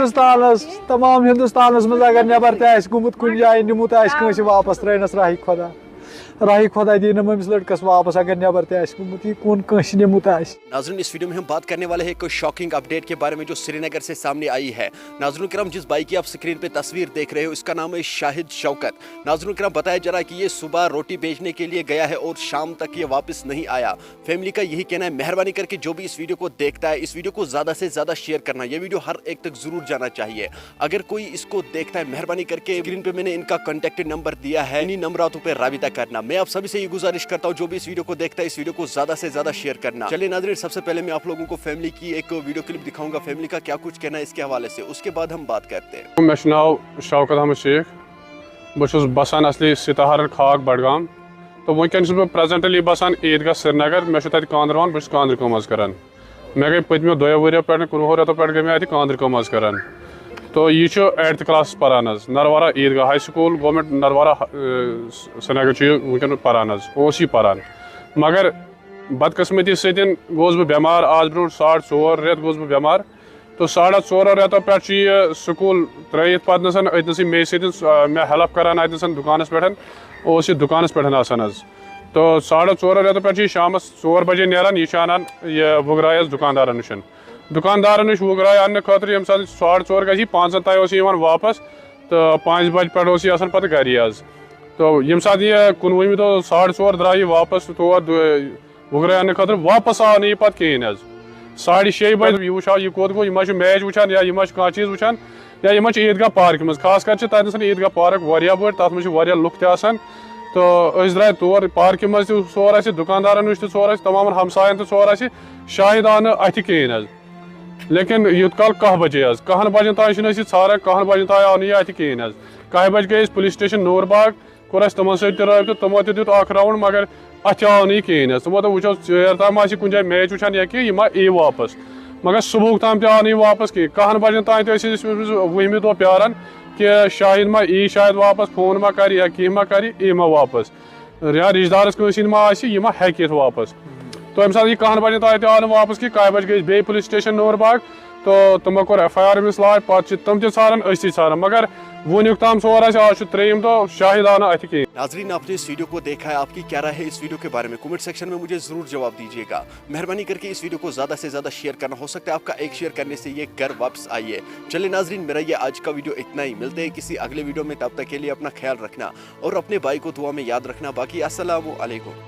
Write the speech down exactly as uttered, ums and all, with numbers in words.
ہندوستانس، تمام ہندوستانس منٛز اگر نٮ۪بر تہِ آسہِ گوٚمُت کُنہِ جایہِ، نیوٗمُت آسہِ کٲنٛسہِ واپس، ترٛٲینس راہی خۄدا۔ راہی خۄدا دِیہِ نہٕ أمِس لٔڑکس واپس اگر نٮ۪بر تہِ آسہِ گوٚمُت، یہِ کُن کٲنٛسہِ نیوٗمُت آسہِ۔ ناظرین، اس ویڈیو میں ہم بات کرنے والے ہیں ایک شاکنگ اپڈیٹ کے بارے میں جو سری نگر سے سامنے آئی ہے۔ ناظرین کرام، جس بھائی کی آپ سکرین پہ تصویر دیکھ رہے ہو، اس کا نام ہے شاہد شوکت۔ ناظرین کرام، بتایا جا رہا ہے کہ یہ صبح روٹی بیچنے کے لیے گیا ہے اور شام تک یہ واپس نہیں آیا۔ فیملی کا یہی کہنا ہے، مہربانی کر کے جو بھی اس ویڈیو کو دیکھتا ہے، اس ویڈیو کو زیادہ سے زیادہ شیئر کرنا، یہ ویڈیو ہر ایک تک ضرور جانا چاہیے۔ اگر کوئی اس کو دیکھتا ہے، مہربانی کر کے اسکرین پہ میں نے ان کا کانٹیکٹ نمبر دیا ہے، انہیں نمبراتوں پہ رابطہ کرنا۔ میں آپ سبھی سے یہ گزارش کرتا ہوں، جو بھی اس ویڈیو کو دیکھتا ہے، اس ویڈیو کو زیادہ سے زیادہ شیئر کرنا۔ چلیے ناظرین، سب سے پہلے میں آپ لوگوں کو فیملی کی ایک ویڈیو کلپ دکھاؤں گا، فیملی کا کیا کچھ کہنا ہے اس کے حوالے سے، اس کے بعد ہم بات کرتے ہیں۔ مےٚ چھُ ناو شوکت احمد شیخ۔ بہٕ چھُس بسان اصلی سیتاہارن خاک بڈگام۔ تہٕ وٕنکیٚن چھُس بہٕ پریزنٹلی بسان عیٖدگاہ سرینگر۔ مےٚ چھُ تَتہِ کانٛدر وان، بہٕ چھُس کانٛدرِ کٲم حظ کران۔ مےٚ گٔے پٔتمیو دۄیو ؤریو پٮ۪ٹھ، کُنوُہو رٮ۪تو پٮ۪ٹھ گٔے مےٚ اَتہِ کانٛدرِ کٲم حظ کران۔ تہٕ یہِ چھُ ایٹتھ کلاسس پران حظ، نروارہ عیٖدگاہ ہاے سکوٗل، گورمنٹ نروارہ، اۭں، سرینگر چھُ یہِ وٕنکیٚن پران حظ، اوس یہِ پران۔ مگر بدقسمتی سۭتۍ گوس بہٕ بٮ۪مار، آز برونٛٹھ ساڑ ژور رٮ۪تھ گوس بہٕ بٮ۪مار۔ تہٕ ساڑا ژورو رٮ۪تو پٮ۪ٹھ چھُ یہِ سکوٗل ترٲیِتھ پتہٕ نسن أتۍ نسٕے مے سۭتۍ، آ، مےٚ ہیلپ کران اَتہِ نسن دُکانس پٮ۪ٹھ۔ اوس یہِ دُکانس پٮ۪ٹھ آسان حظ۔ تہٕ ساڑا ژورو رٮ۪تو پٮ۪ٹھ چھُ یہِ شامس ژور بجے نیران، یہِ چھُ انان یہِ وُگراے حظ دُکاندارن نِش۔ دُکاندارن نِش وُگراے اننہٕ خٲطرٕ ییٚمہِ ساتہٕ ساڑ ژور گژھِ، پانٛژن تام اوس یہِ یِوان واپس۔ تہٕ پانٛژِ بجہِ پٮ۪ٹھ اوس یہِ آسان پتہٕ گری حظ۔ تہٕ ییٚمہِ ساتہٕ یہِ کُنوُہمہِ دۄہ ساڑ ژور درٛاو یہِ واپس تور دُ- وُگراے اننہٕ خٲطرٕ، واپس آو نہٕ یہِ پتہٕ کِہیٖنۍ حظ۔ ساڑِ شیٚیہِ بجہِ یہِ وٕچھاو، یہِ کوٚت گوٚو، یہِ ما چھُ میچ وٕچھان یا یہِ ما چھُ کانٛہہ چیٖز وٕچھان، یا یہِ ما چھُ عیٖدگاہ پارکہِ منٛز۔ خاص کر چھِ تتہِ نسن عیٖدگاہ پارک واریاہ بٔڑ، تتھ منٛز چھِ واریاہ لُکھ تہِ آسان۔ تہٕ أسۍ درٛاے تور پارکہِ منٛز تہِ ژور اَسہِ، دُکاندارن نِش تہِ ژور اَسہِ، تمامن ہمساین تہِ ژور اَسہِ، شاہد آو نہٕ اَتھِ کِہیٖنۍ حظ۔ لیکن یوٗت کال کاہ بجے حظ، کاہن بجن تام چھِنہٕ أسۍ یہِ ژھاران، کاہن بجن تام آو نہٕ یہِ اَتھِ کِہیٖنۍ حظ۔ کاہہِ بجہِ گٔے أسۍ پُلیٖس سٹیشن نوٗر باغ، کوٚر اَسہِ تِمن سۭتۍ تہِ رٲبطہٕ، تِمو تہِ دیُت اکھ راوُنڈ، مگر اَتھ تہِ آو نہٕ یہِ کِہیٖنۍ حظ۔ تِمو دوٚپ، وٕچھو، ژیر تام آسہِ کُنہِ جایہِ میچ وٕچھان یا کینٛہہ، یہِ ما یی واپس۔ مگر صُبحُک تام تہِ آو نہٕ یہِ واپس کِہیٖنۍ۔ کاہن بجن تام تہِ ٲسۍ أسۍ أمِس وُہمہِ دۄہ پیاران کہِ شاہد ما یی شاید واپس، فون ما کرِ یا کینٛہہ ما کرِ، یی ما واپس۔ یا رشتہٕ دارس کٲنٛسہِ ہِنٛدۍ ما آسہِ، یہِ ما ہیٚکہِ یِتھ واپس۔ تہٕ ییٚمہِ ساتہٕ یہِ کاہن بجن تام تہِ آو نہٕ واپس کینٛہہ، کاہہِ بجہِ گٔے أسۍ بیٚیہِ پُلیٖس سٹیشن نوٗر باغ، تہٕ تِمو کوٚر ایف آی آر أمِس لانچ، پتہٕ چھِ تِم تہِ ژھاران، أسۍ تہِ ژھاران، مگر وُنیُک تام ژور اَسہِ، آز چھُ ترٛیٚیِم دۄہ، شاہد آو نہٕ اَتھِ کِہیٖنۍ۔ ناظرین، آپ نے اس ویڈیو کو دیکھا ہے، آپ کی کیا رائے ہے اس ویڈیو کے بارے میں؟ کمنٹ سیکشن میں مجھے ضرور جواب دیجیے گا۔ مہربانی کر کے اس ویڈیو کو زیادہ سے زیادہ شیئر کرنا، ہو سکتا ہے آپ کا ایک شیئر کرنے سے یہ گھر واپس آئیے۔ چلے ناظرین، میرا یہ آج کا ویڈیو اتنا ہی، ملتے ہیں کسی اگلے ویڈیو میں، تب تک کے لیے اپنا خیال رکھنا اور اپنے بھائی کو دعا میں یاد رکھنا۔ باقی السلام علیکم۔